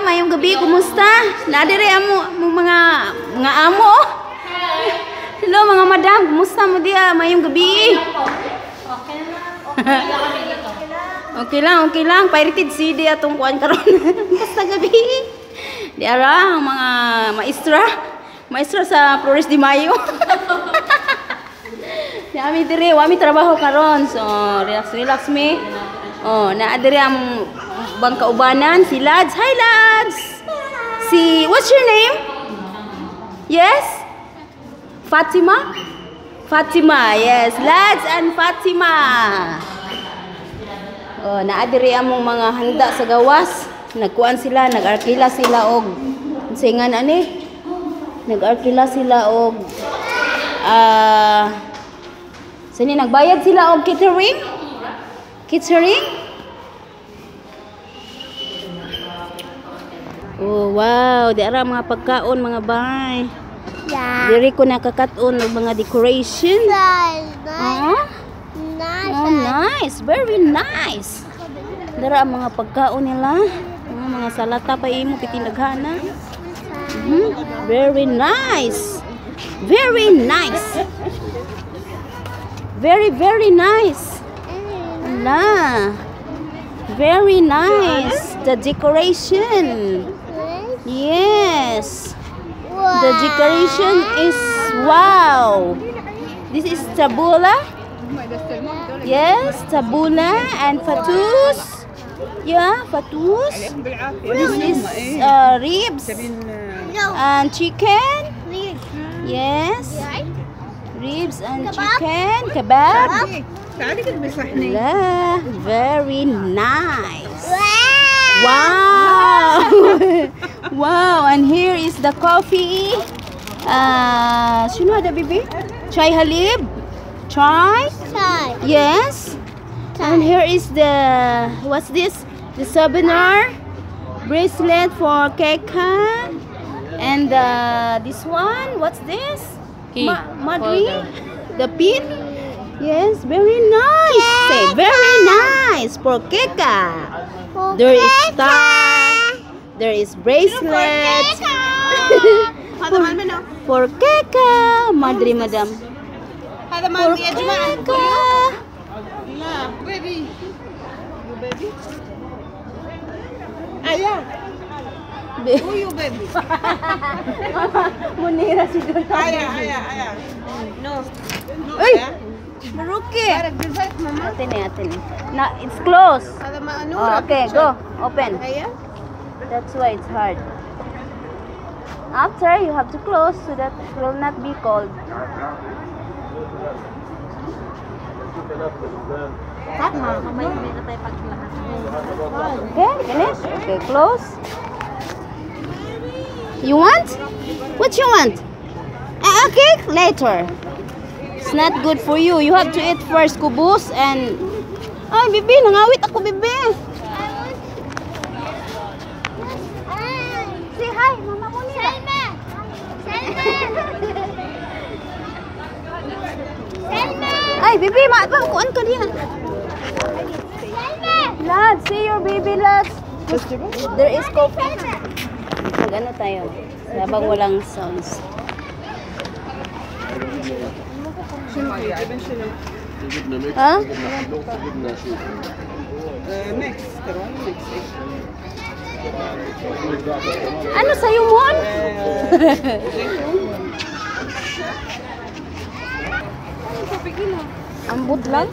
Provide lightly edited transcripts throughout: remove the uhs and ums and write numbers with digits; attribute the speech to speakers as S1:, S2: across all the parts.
S1: Mayong gabi, kumusta? Naa diri amo mo mga amo. Hello mga madam, kumusta mo diya? Mayong gabi.
S2: Okay lang kami dito.
S1: Okay lang, okay lang. Pirated CD atong kuan karon. Basta gabi. Di ara ang mga maestra. Maestra sa Flores de Mayo. Di ami diri, wa mi trabaho karon. So, relax relax mi. Oh, naa diri ang bangkaubanan si Lads. Hi, Lads. Si, what's your name? Yes? Fatima? Fatima, yes. Lads and Fatima. Oh, naa diri among mga handa sa gawas. Nagkuan sila, nag-arkila sila og unsay nga ani? Nag-arkila sila og sini nagbayad sila og catering? Catering? Oh, wow, di ara mga pagkaon, mga bay.
S3: Yeah.
S1: Diri ko nakakaton og mga decoration.
S3: Nice.
S1: Oh,
S3: Nice.
S1: oh, nice. Very nice. Dara ang mga pagkaon nila. Mga salata pa imo kitinaghana. Very nice. Very nice. Very, very nice. Ala. Very nice. The decoration. Yes. The decoration is wow. This is tabula. Yes, tabula and fatus. Yeah, fatus. This is ribs and chicken. Yes. Ribs and chicken. Kebab. La, very nice. Wow. Wow, and here is the coffee. Sino ada, baby? Chai halib? Chai?
S3: Chai.
S1: Yes. And here is the, what's this? The souvenir bracelet for Keka. And this one, what's this?
S2: Key.
S1: Madri? The pin? Yes, very nice. Say, very nice for Keka. There is star. There is bracelet. For Keka. Madri, madam. For Keka.
S4: Baby. You baby? Ah, yeah. Who you baby?
S1: Munira si Don.
S4: Aya, aya, aya. No.
S1: Uy! Maruki. Atin eh, atin eh. Na, it's closed. Oh, okay, go. Open. That's why it's hard. After, you have to close so that it will not be cold. Okay, finish? Okay, close. You want? What you want? Okay, later. It's not good for you. You have to eat first kubus and... Ay, bibi, nangawit ako, bibi. Say hi, Mama Munira.
S3: Selma. Selma. Selma.
S1: Ay, bibi, kuan ka diyan.
S3: Selma.
S1: Lad, see your baby, lad. There is coffee. Mag-ano tayo? Habang walang sounds. Ha?
S4: Mix.
S1: Ano sa'yo, Mon? Ambot lang?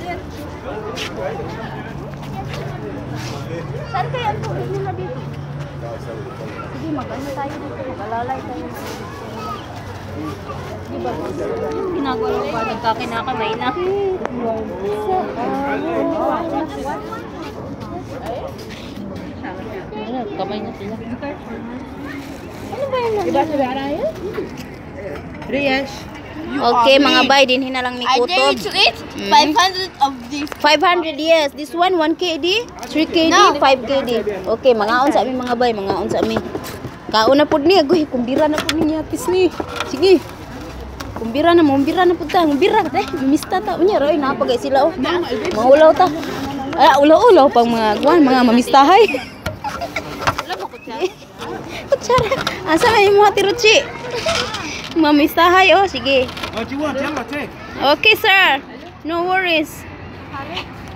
S1: Saan kaya ang tubig nila dito? Sige, mag-ano tayo dito. Mag-alalay tayo.
S2: Di ba? Ginagawa mo pa, nagkakinakamay na. Ano, kamay na sila.
S1: Ano ba yun?
S4: Riyash.
S1: Okay, mga bay, dinhi na lang mi
S3: I dare
S1: kutob.
S3: you to eat 500 of these.
S1: 500, yes. This one, 1 KD, 3 KD,
S3: No.
S1: 5 KD. Okay, mangaon sa ami mga bay, mangaon sa ami. Kaon na pud ni, agoy, kumbira na pud ni nyatis ni. Sige. Kumbira na, mumbira na pud ta, mumbira ta. Mista ta unya roy, napagay sila oh. Maulaw ta. Ah, ulaw-ulaw pang mga kuan, mga mamistahay.
S2: Wala mo ko siya.
S1: Kutsara. Asa man imo, Ate Ruchi? Mamistahay, oh, sige.
S5: What you want? Tell her, take.
S1: Okay, sir. No worries.